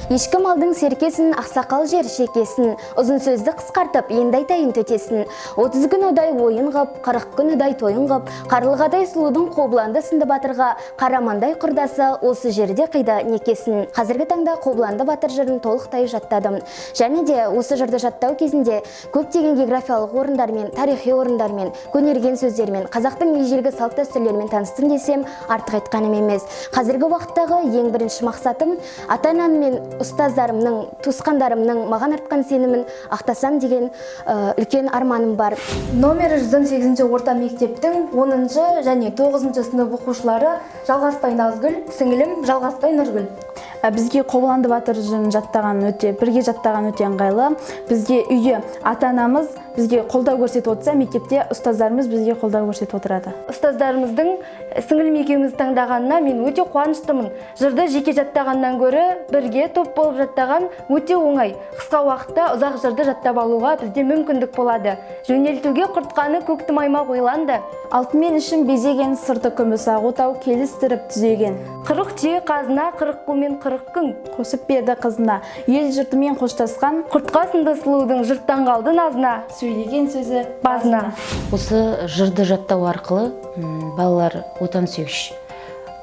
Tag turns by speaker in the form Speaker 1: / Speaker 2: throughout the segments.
Speaker 1: Ешкі малдың серкесін, ақсақал жер шекесін, ұзын сөзді қысқартып, енді айтайын төтесін. 30 күн ұдай ойын ғып, 40 күн ұдай тойын ғып, Қарлығадай сұлудың Қобыланды сынды батырға Қарамандай құрдасы осы жерде қиды некесін. Қазіргі таңда Қобыланды батыр жырын толықтай жаттадым. Және де осы жырды жаттау кезінде көптеген географиялық орындармен, тарихи орындармен, көнерген сөздермен, қазақтың ежелгі салт дәстүрлерімен таныстым десем, артық айтқаным емес. Қазіргі уақыттағы ең бірінші мақсатым ата-анам мен ұстаздарымның, туысқандарымның маған артқан сенімін ақтасам деген үлкен арманым бар.
Speaker 2: Номер 118 орта мектептің 10 және 9 сынып оқушылары Жалғасбай Назгүл, сіңілім Жалғасбай Нұргүл.
Speaker 3: Бізге Қобыланды батыр жырын жаттаған өте, бірге жаттаған өте ыңғайлы. Бізге үйде ата-анамыз бізге қолдау көрсетіп отырса, мектепте ұстаздарымыз бізге қолдау көрсетіп отырады.
Speaker 2: Ұстаздарымыздың сіңілім екеумізді таңдағанына мен өте қуаныштымын. Жырды жеке жаттағаннан гөрі бірге топ болып жаттаған өте оңай. Қысқа уақытта ұзақ жырды жаттап алуға бізде мүмкіндік болады. Жөнелтуге құртқаны көктім аймақ ойланды.
Speaker 3: Алтынмен ішін безеген, сырты күміс ақ отау келістіріп түзеген.
Speaker 2: 40 түйе қазына, 40 құл мен 40 күң.
Speaker 3: Қосып берді қызына, ел жұртымен қоштасқан.
Speaker 2: Құртқа сынды сұлудың жұрттан қалды назына.
Speaker 3: Сөйлеген сөзі
Speaker 2: базына.
Speaker 4: Осы жырды жаттау арқылы балалар отансүйгіш,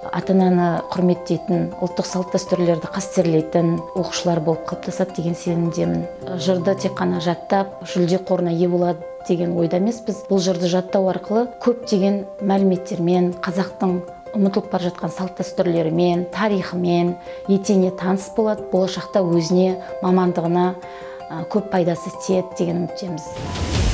Speaker 4: ата-ананы құрметтейтін, ұлттық салт дәстүрлерді қастерлейтін оқушылар болып қалыптасады деген сенімдемін. Жырды тек қана жаттап, жүлде қорына ие болады деген ойда емеспіз. Бұл жырды жаттау арқылы көптеген мәліметтермен, қазақтың ұмытылып бара жатқан салт дәстүрлерімен, тарихымен етене таныс болады, болашақта өзіне, мамандығына көп пайдасы тиеді деген үміттеміз.